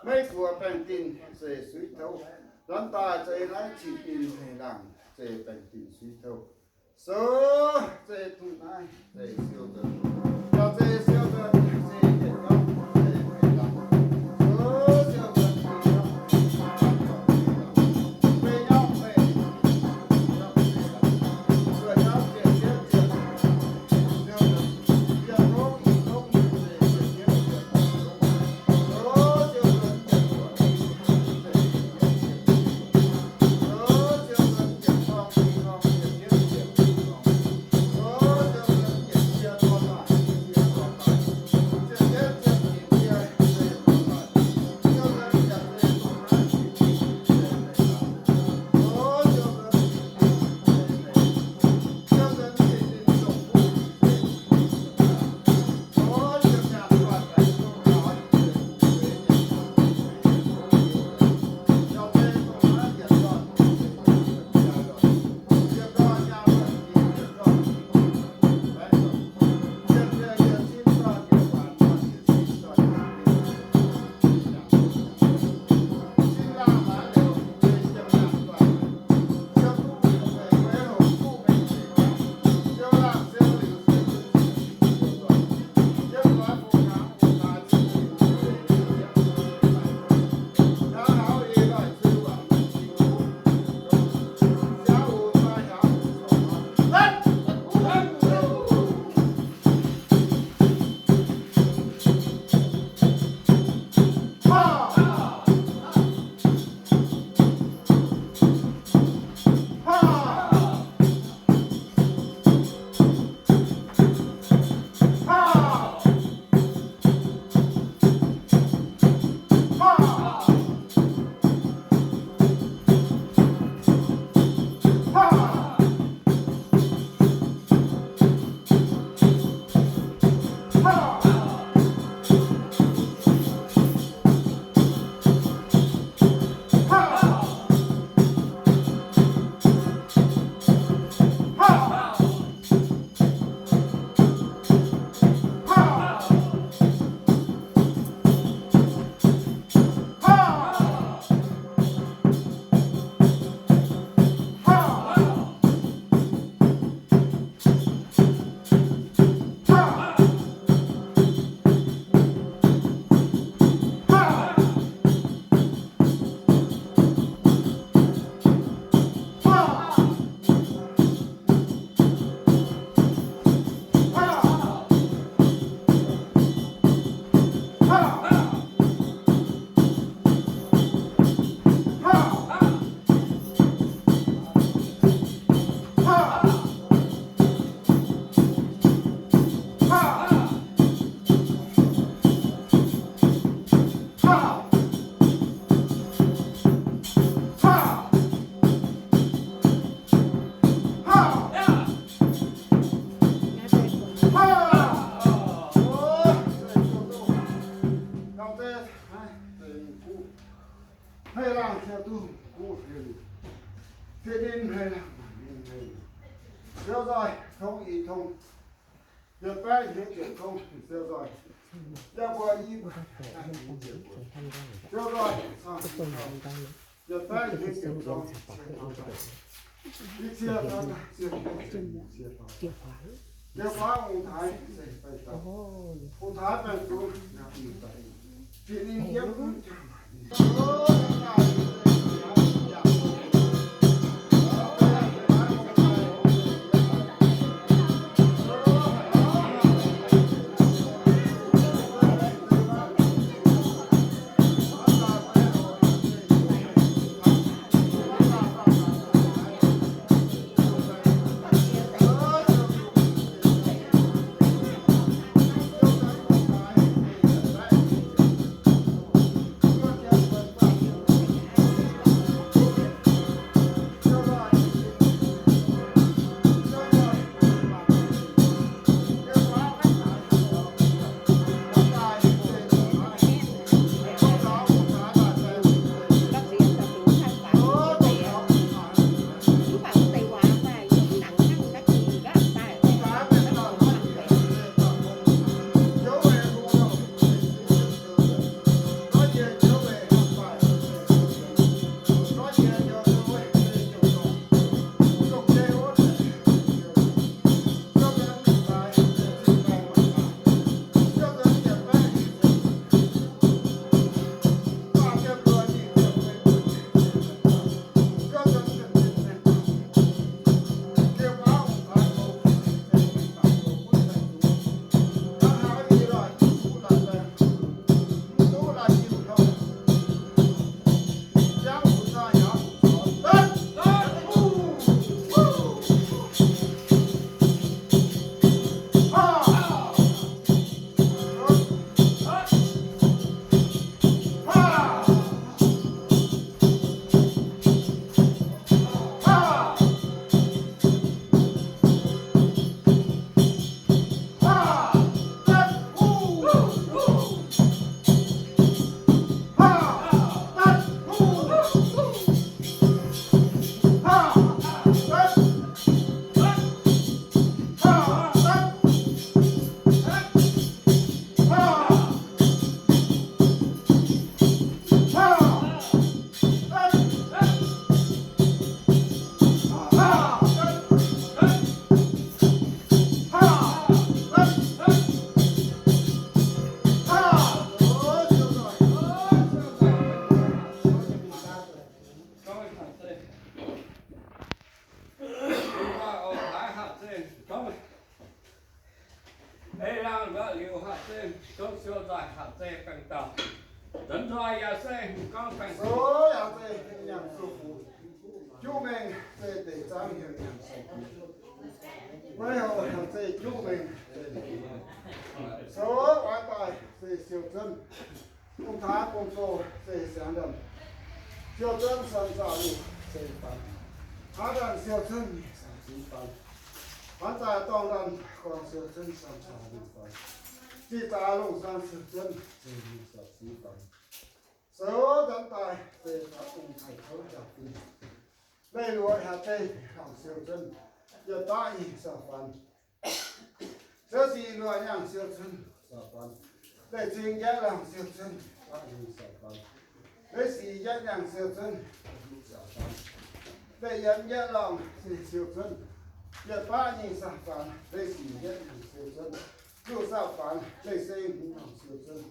Meiv Guoqv baengh dinc se suiv touv. Lanv daaih zeiz naaiv Tin-In Hmei Laangh zeiz baengh dinc suiv touv. Sou zeiz duqv naaiv zeiz siou nzuonx. Yaac zeiz siou nzuonx se yietc nyauv zeiz Hmei Laangh. Sou siou nzuonx se nyauv Hmei Laangh. Mei nyauv Hmei Laangh. Mei nyauv Hmei Laangh. Mei nyauv Hmei Laangh. Hmei Laangh ziouc duqv kuv fienx. Fienx ninh Hmei Laangh, ninh Hmei Laangh. Ziouv nzoih tong i tong. Yietc baeqv hnyangx ziepc tong, ziouv nzoih. Yaac mbuo i, ziouv nzoih, yietc baeqv hnyangx ziepc tong. Ih cie daaih, cie daaih, cie daaih. Cie daaih ong-taaix, ong-taaix baengh zuqc. Sou yaac zeiz nyanc zuqc fuc. Juqv mengh zeiz deix zaangv heuc nyanc sou. Maiv hoc yaac zeiz juqv mengh zeiz deix. Sou oix daaih zeiz siou zuonv. Bung taaix bung zoh zeiz siangx ndamv. Siou zuonv san zaah luc zeiz faanx. Hnangv daaih siou zuonv nyeic zaah sic faanx. Hnangv daaih dorngh ndamv gorngv siou zuonv san zaah luc faanx. Zih zaah lungh san siou zuonv zeiz nyeic zaah sic faanx. Sou zanc daaih zeiz daaih bung taaix kouv jaax fim. Leih luoqc haaix deix longc siou zuonv yietc baqv nyeic zaah faanx. Leiz sic luoqc nyaangh siou zuonv zaah faanx. Leih cing yietv longc siou zuonv baqv nyeic zaah faanx. Leiz sic yietv nyaangh siou zuonv zaah faanx. Leih yiem yietv longc siou zuonv yietc baqv nyeic zaah faanx. Leiz sic yietv nyaangh siou zuonv luoqc zaah faanx. Leih seng hmz longc siou zuonv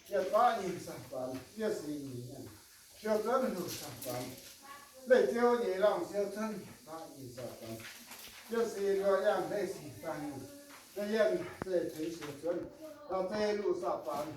yietc baqv nyeic zaah faanx. Fiev sic nyeic nyaangh siou zuonv luoqc zaah faanx. Leih ziou nyeic longc siou zuonv yietc baqv nyeic zaah faanx. Fiev sic luoqc nyaangh leiz sic daaih nyungc. Leih yienh zeiz tengx siou zuonv longc zeiz luoqc zaah faanx.